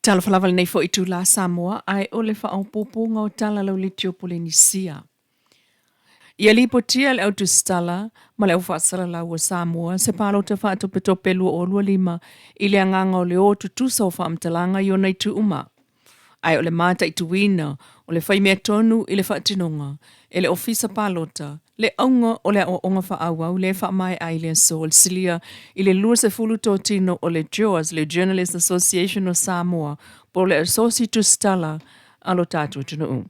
Talofa lava lenei foi itulā Samoa, ae o le faaopoopoga o tala lauliti o Polenisia. Ia lipotia e le au tusitala ma le au faasalalau o Samoa se palota faatopetope 2025 i le agaga o le o tutusa o faamatalaga i ona itu uma. Ae o le mataituina o le faimea tonu i le faatinoga e le Ofisa Palota le auga o le aoaoga faaauau lea e faamaea ai le aso o le silia i le 20 totino o le JOAS, le Journalist Association of Samoa, po o le Asosi Tusitala a lo tatou atunuu.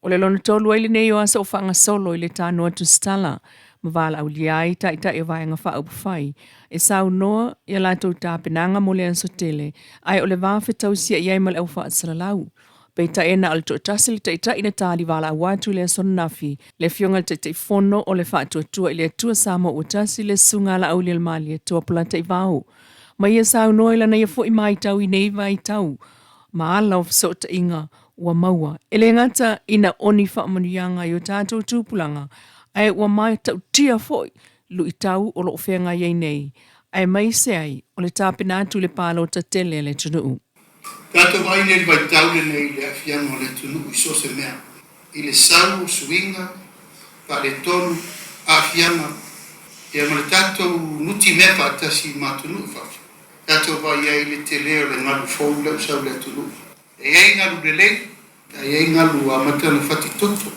O le lona tolu ai lenei o aso o faagasolo i le tanoa tusitala ma valaaulia ai Taitai o Vaega Faaupufai e saunoa i a latou tapenaga mo le aso tele, ae o le va fetausia'i ai ma le au faasalalau. Peitai e na o le toatasi le Taitai na tali valaau atu i le aso ananafi, le Afioga i le Taitaifono o le Faatuatua i le Atua Samoa Ua Tasi, le Susuga a Laaulialemalietoa Polataivao. Ma ia saunoa i lana ia foi maitau i nei vaitau ma ala o fesootaiga ua maua, e le gata ina o ni faamanuiaga i o tatou tupulaga, ae ua matautia foi luitau o lo o feagai ai nei, aemaise ai o le tapena atu i le palota tele a le atunuu. Tatou vaai nei i le vaitau lenei i le aafiaga o le atunuu i so o se mea, i le sau o suiga, faaletonu, aafiaga, ia ma le tatou nutimea faatasi ma atunuu i fafo. Tatou vaai ai i le tele o le galu fou lea ua sau i le atunuu. E i ai galu lelei, ae i ai galu ua amata ona fatitoto,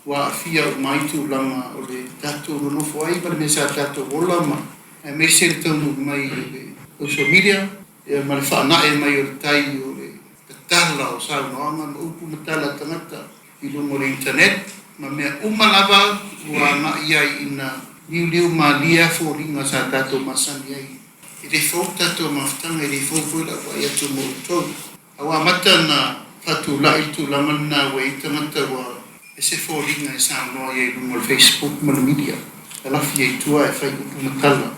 ua aafia uma ai tulaga o le tatou nonofo ai ma le mea sa tatou ola ma aemaise le taunuu mai o le social media ia ma le faana'e mai o le tai o le tatala o saunoaga ma upu ma tala a tagata i luga o le internet ma mea uma lava ua agai ai ina liuliu malie a foliga sa tatou masani ai. E le fou le tatou mafutaga, e le fou foi lau vaai atu mo outou. A ua amata ona faatulai le tulaga lena ua i ai tagata ua ese foliga e saunoa ai i luga o le Facebook ma le media, lalafi ai i tua e fai upu ma tala,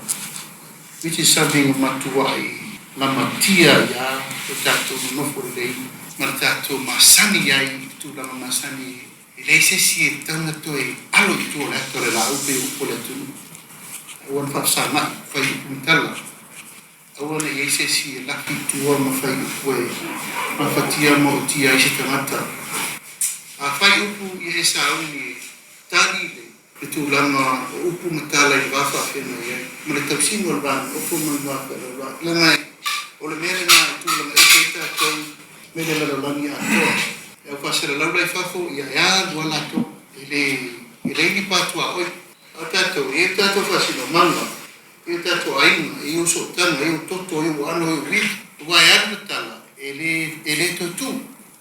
which is something ua matuai lamatia ai lava lo tatou nonofo lelei ma le tatou masani ai i le tulaga masani e leai se isi e tatau ona toe alo i tua o le ata o le laau pei o upu a le atunuu. Aua na faafesagai, fai upu ma tala. Aua ne i ai se isi e lafi i tua ma fai upu e mafatia ma ootia ai se tagata. A fai upu ia e sauni e tali le tulaga o upu ma tala i le va faafeagai ai ma le tausiga o le va nonofo ma le va fealoaloai. Leaga o le mea lena e tulaga ese ai tatou mai le lalolagi atoa. E au faasalalau la i fafo, ia e alu lava latou, e le, e leai ni pa tuaoi. A o tatou, e i ai le tatou faasinomaga, e i ai o tatou aiga, e i ai ou sootaga, e i ai ou toto, e i ai ou aano, e i ai ou uivi. Aua e alu le tala, e le, e le toe tu.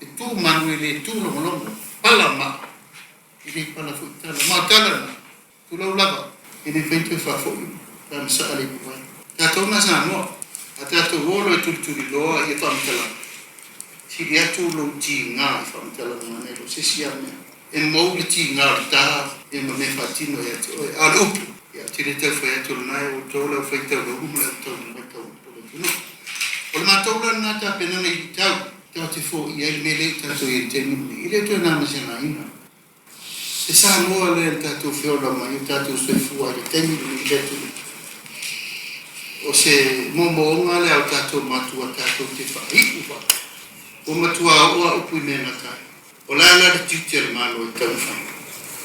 E tu manu e le tu logologo. Pala maa, e le pala foi tala. Ma o tala na, tulou lava, e le mafai ona toe faafoi pe a masaa le ipuvai. Tatou na Samoa, a tatou o loa e tulituliloa ia faamatalaga, sili atu lou tiga i faamatalaga nai lo se isi lava mea. E mou le tiga o le ta ia ma mea faatino ia te oe. A o le upu, ia ou te le tau fai atu o lena e outou le aufaitau laulu ma le autaumamaitau o le atunuu. O le matou la lena tapenaga i luitau tatou te foia ai le mea lea ua tatou i ai i le taimi lenei, e le o toe na ma se laina. E Samoa lea na tatou feola mai o tatou soifua ai i le taimi lenei i le atunuu. O se moomooga lea o tatou matua tatou te faaiu vaa. Ua matua oo a upu i mea gata ai. O le a la le tiute a le Malo e taumafai?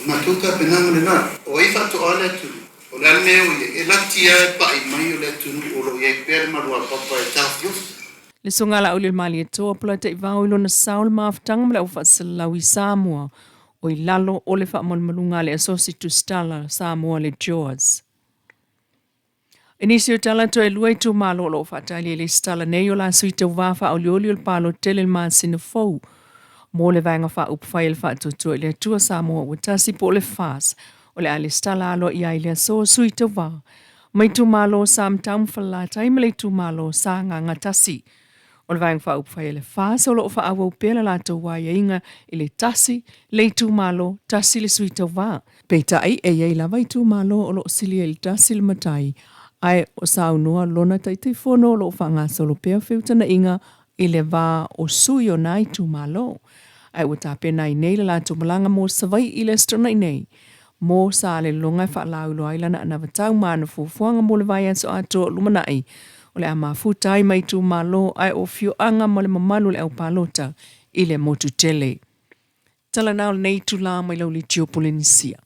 O matou tapenaga lena. O ai faatoa le atunuu? O le a le mea o i ai? E lati a e pa'i mai o le atunuu o lo o i ai pea le maluapapa e taofiofi. Le Susuga Laaulialemalietoa Polataivao i lona sao le mafutaga ma le aufaasalalau i Samoa o i lalo o le faamalumaluga a le Asosi Tusitala Samoa le JAWS. I nisi o tala toe lua itumalo o lo o faatali ai le lesitala nei o la sui tauva faaolioli o le palota tele i le masina fou mo le Vaega Faaupufai a le Faatuatua i le Atua Samoa Ua Tasi po o le FAS o le a lesitala aloaia ai le aso sui tauva mai itumalo sa Matau ma Falelatai ma le itumalo sa Sagaga 1. O le Vaega Faaupufai a le FAS o lo o faaauau pea le latou aiaiga i le tasi le itumalo, tasi le sui tauva. Peitai, e i ai lava itumalo o lo o silia i le tasi le matai, ae o saunoa lona Taitaifono o lo o faagasolo pea feutagaiga i le va o sui o nā itumalo, ae ua tapena ai nei le latou malaga mo Savaii i le Aso Toonai nei. Mo Salelologa e faalauiloa ai lana anavatau ma ana fuafuaga mo le vaiaso atoa o lumanai. o le a mafuta ai ma itumalo ae o afioaga ma le mamalu o le aupalota i le motu tele. Tala na o lenei itula mai lau litio Polenisia.